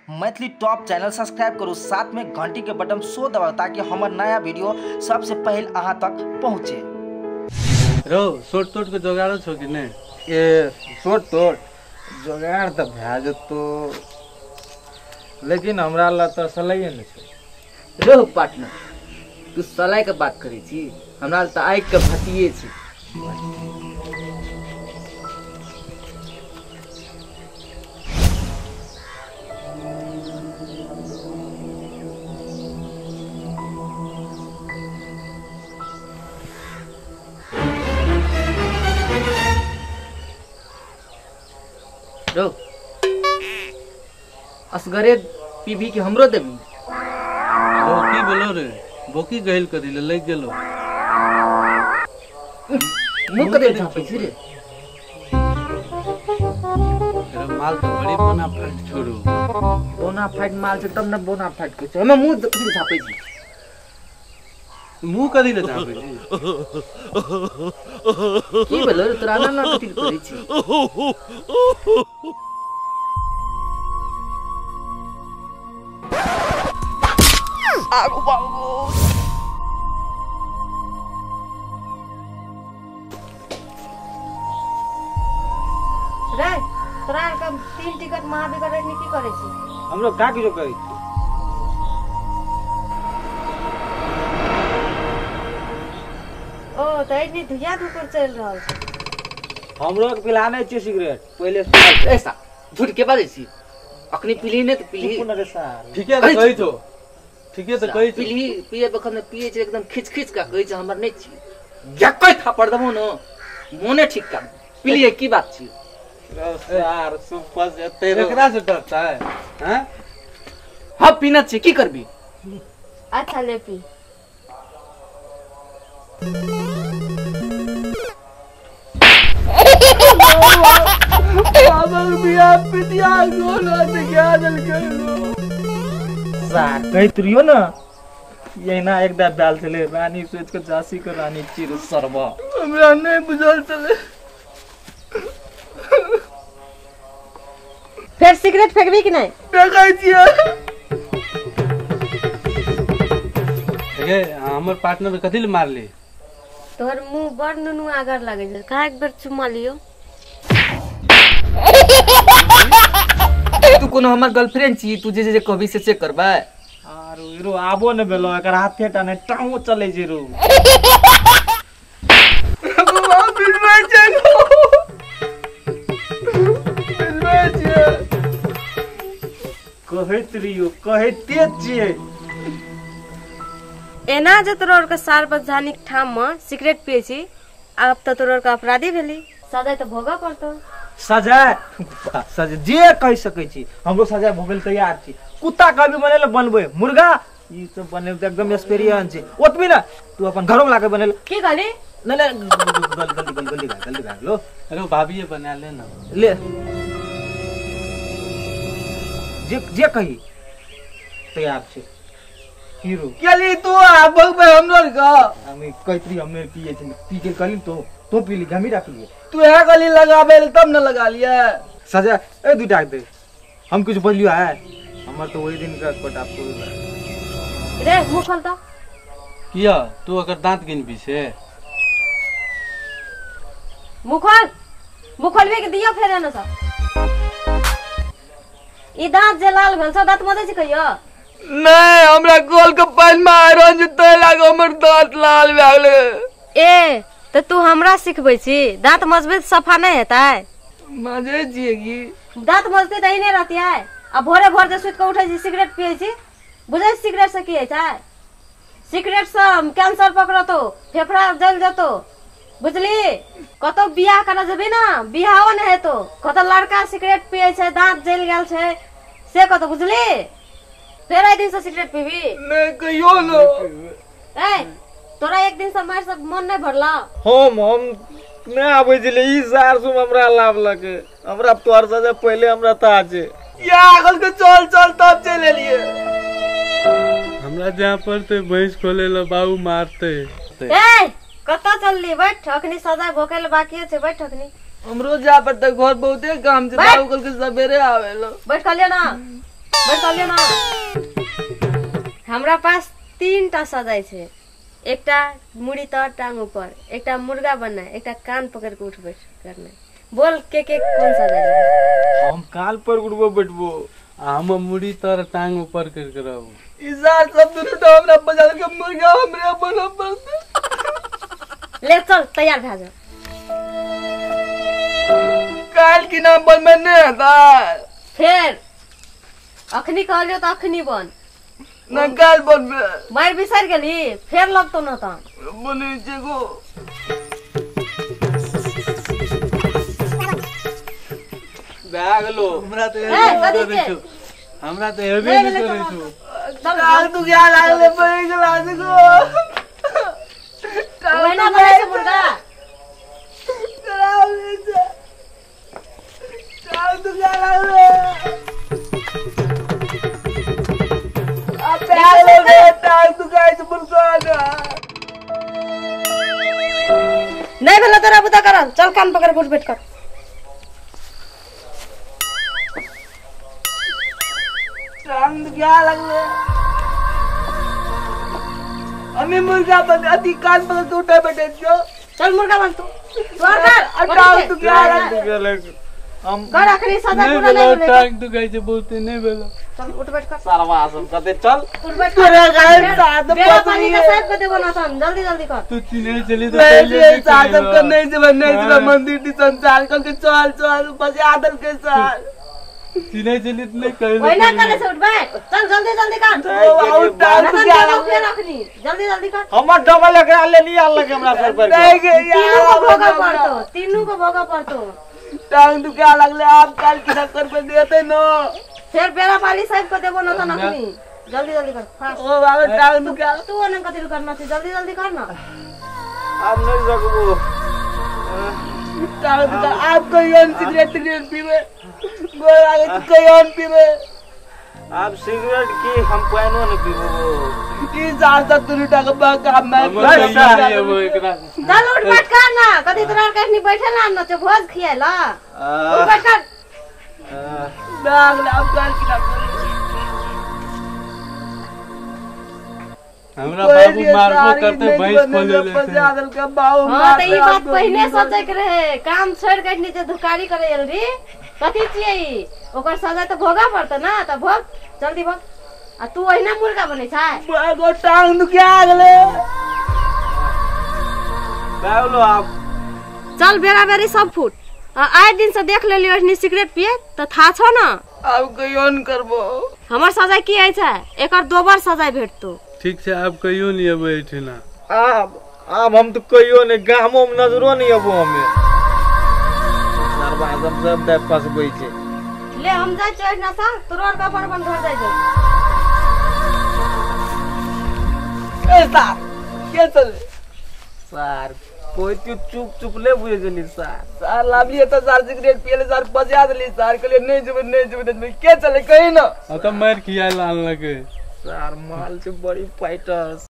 Maithili top channel subscribe करू, साथ में घंटी के बटन सो दबाउ ताकि हमर नया वीडियो सबसे पहले अहाँ तक पहुँचे। रो सोट तोट के जोगाड़ो छो कि नहीं? ए सोट तोट जोगाड़ त भए जेतो, लेकिन हमरा ला त सलाइए नहीं छै। रो पार्टनर, तू सलाइ के बात करै छी, हमरा त आइक के भतिए छी। रो असगरे पीबी के हमरो देबी? रो की बोलो रे, बोकी गहिल करी ले लग गेलो। मुंह कदे झापै छी रे? रे माल तो बड़ी बोना फाइट छोड़ू। बोना फाइट माल छै तब न बोना फाइट के छै। हमे मुंह कदी झापै छी? मुंह कदी ले झापै छी? की बोलो रे, तोरा ना ना कथी करै छी? आगू बाबू रे, तोरा आर के 3 टिकट महाविकर रखनी की करै छी? हमरो का किछो करै छी? ओ त एनी धुइया धुकुर चलि रहल छै। हमरो के पिलाने छी सिगरेट पहिले। ऐसा झूठ के बाजै छी? अखनी पीली ने त पीली। ठीके त कहै छौ, ठीके त कहै छौ। पीली पिए बखन ने पिए छै एकदम खिच खिच का कहै छै हमर नै छी। जकै थापड़ देबो न मोने ठीक कर। पीलिए की बात छी? सार सुपर एते एकरा से डरता है? हैं हां पीना छी, की करबी? अच्छा ले पी। बाबा बिया पिटिया गोल दिखा देलकै। सार कहैत रहियो न, यहिना एक दा बैल छलै रानी सोच के झांसी के रानी चिर सरबा। हमरा नहीं बुझल छलै। फिर सिगरेट फेंकबी कि नहीं? फेंकै छियै। देखे हमर पार्टनर कथी ले मारली? तोहर मुंह बड़ नुनू आगर लगै छै, कहाँ एक बेर चुमा लियो। तू कोनो हमर गर्लफ्रेंड छी, तू जे जे कहबी से चेक करबै? आरो रो आबो न भेलो, एकर हाथे टा ने टांगो चलै छै रो। बाबा बिजबै छै, बिजबै छै। कहैत रहियो, कहैते छियै। एना जे तोरा के सार्वजनिक ठाम में सिगरेट पिए छी, आब त तोरा के अपराधी भेली, सजाय त भोगऽ पड़तो। सजाय सजा जे कहि सकै छी, हमरो सजाय भोगल तैयार छी। कुत्ता कभी बनेले बनबै, मुर्गा ई सब बनेले त एकदम एक्सपीरियंस छै। ओतबी ना तू अपन घरो में लाके बनेले। की कहली? न न गलती गलती गलती भए गेलो। अरे भाभी बना ले ना। ले जे जे कही तैयार छै। हीरो केली तू आबो पे हमरो के हम कहैत रही हमने पिए छी, पी के कहली तो पी ली, हम राख लिए। तू है गली लगाबे तब न लगा लिया। सजा ए दुटा दे, हम कुछ बोलियो है हमर तो वही दिन का कोटा पूरा। रे मुंह खोल त। किया तू अगर दांत गिनबी से? मुंह खोल, मुंह खोलबे के दियो फेर न सब। ई दांत जे लाल भेल छ, दांत मजै छी कहियो? नहीं, हमरा गोल के पानि में आयरन जते लाग हमर दांत लाल भए गेलै। ए त तू हमरा सिखबै छी? दांत मजबूत सफा नहीं हेतै? मजै छियै की? दांत मजते त एहने रहतियै। आ भोरे भोर जे सुति के उठै छी सिगरेट पियै छी, बुझै छी सिगरेट से की होइ छै? सिगरेट से कैंसर पकड़तो, फेफड़ा जलि जेतो, बुझली? कतौ बियाह करऽ जेबी न, बियाहो नहि हेतो। कतौ लड़का सिगरेट पियै छै, दांत जलि गेल छै से कतौ, बुझली? फेर एहि दिन से सिगरेट पीबी? नहीं कहियो न। ए तोरा एक दिन से मारि से मन नहीं भरला? हम नहि आबै छलै ई सार सुम हमरा लाभलक। हमरा तोहर सजा पहिले हमरा ता छै। या अगल के चल चल तब चलि एलियै। हमरा जहाँ पड़ते भैंस खोले ला बाबू मारते। ए कतऽ चलली? बैठ, अखनी सजा भोगे ले बाकी छै, बैठ अखनी। हमरो जा पड़ते घर बहुते काम छै, बाबू कल के सवेरे आवेलो। बैठ कहलियै ना। बैठ ना। हमरा पास 3 टा सजाय छै, एकटा मुड़ी तर टांग ऊपर, एकटा मुर्गा बनना, एकटा कान पकड़ के उठ बैठ करना। बोल के कौन सजाय? हम कान पर उठबो बैठबो, आ हम मुड़ी तर टांग ऊपर कर के रहबो। ई साल सब दुनू टा हमरा बजा के मुर्गा हमरे बनब पड़तै। ले चल तैयार भए जा। काल की नाम बनबे ने हेतै? फेर अखनी कहलियो त अखनी बन न, काल बनबे। मार बिसर गेली फेर लगतो न त बनै छै गो। भए गेलो। हमरा त कथी छै? हमरा त हेबे नै करै छौ। काल तू क्या लागले पड़े गेला गो। ओहिना बनै छै मुर्गा। काल तू क्या लागले? अबे रे टांग तू काय छै मुर्गा। नहीं भेलो तोरा बुता करल, चल कान पकड़ उठ बैठ कर। टांग क्या लागले? हमें मुर्गा बन अति कान पकड़ के उठा बैठे छो। चल मुर्गा बन तू। तोर कर टांग तू क्या लागले? हम कर अखनी सजा नहीं पूरा भेलो, नहीं भेलै। टांग दुखाइ छै बहुते, नहीं भेलो। चल उठ बैठ कर। सरवा सब कते चल उठ बैठ कर। तोरा गाय साथ बेड़ा पानी का साहब के देबो ना तन, जल्दी जल्दी कर। तू चिन्है छली त नहीं पहिले जे नहि साथ कहियो। के नहीं जेबै, नहीं जेबै हाँ। मंदिर दिसन चाल कल के चल चल बजा दल के चल। चिन्है छली त नहि कहियो। ओहिना करे से उठ बैठ, चल जल्दी जल्दी कर। ओ आउ टांग तू नतन क्या देबो फेर अखनी, जल्दी जल्दी कर। हमर डबल एकरा ले नहीं आल लगे हमरा सर पर। नहीं गे तीनू को यार भोगा पड़तो, तीनू को भोगा पड़तो। टांग तू क्या लागले? आप काल की टक्कर पे देते न फेर बेड़ा पाली साहब को देबो ना तन अखनी, जल्दी जल्दी कर फास्ट। ओ बाबा टांग तू क्या? तू ओना कथी करना छै, जल्दी जल्दी कर ना। आब नहीं सकबो। टांग तू क्या? आप कहियो सिगरेट सिगरेट पीबे गोर लागे तू कहियो पीबे? आब सिगरेट की हम पानिओ नहीं पीबो। ई साल तक तू टाका बा मैं हमर कहियो नहि एबो एकरा। चल उठ बैठ कर ना, कथी तोरा आर कखनी बैठे ना न भोज खियाला। उठ बैठ कर। लागले आप काल की टक्कर हमरा बाबू मारबो करते भैंस खोले ले। हाँ त ई बात पहिने सोचे के रहे, काम छोड़ के नीचे धुकारी करे एल री कथी छियै ई? ओकर सजा त भोगा पड़तो ना, त भोग जल्दी भोग। आ तू ओहिना मुर्गा बनै छै। बागो टांग दुखिया गेले। बावलो आप चल बेरा बेरी सब फूट। आ आइ दिन से देख लेलियो एखनी सिगरेट पिए त था छौ ना। आब कहियो न करबो। हमर सजा की होइ छै? एकर दोबर सजा भेटतो। ठीक छै, आब कहियो नहि एबै एहिठिना। आब आब हम तो कहियो नहीं, गामो में नजरो नहीं अबो हमें। सरवा सब सब दे फसबै छै। ले हम जाइ छियै एहिठिना सँ, तोरो आर के अपन अपन घर जाइ छै। ए सार के चल सार कोई तू चुप चुप ले बुझे छली सार। सार लाबलिए त सार सिगरेट पियले सार बजा देली सार, कहलिए नहीं जेबै नहीं जेबै नहीं जेबै। के चले कही न? आ त मारि खियाए ला आनलकै। सार माल छै बड़ी फाइटस।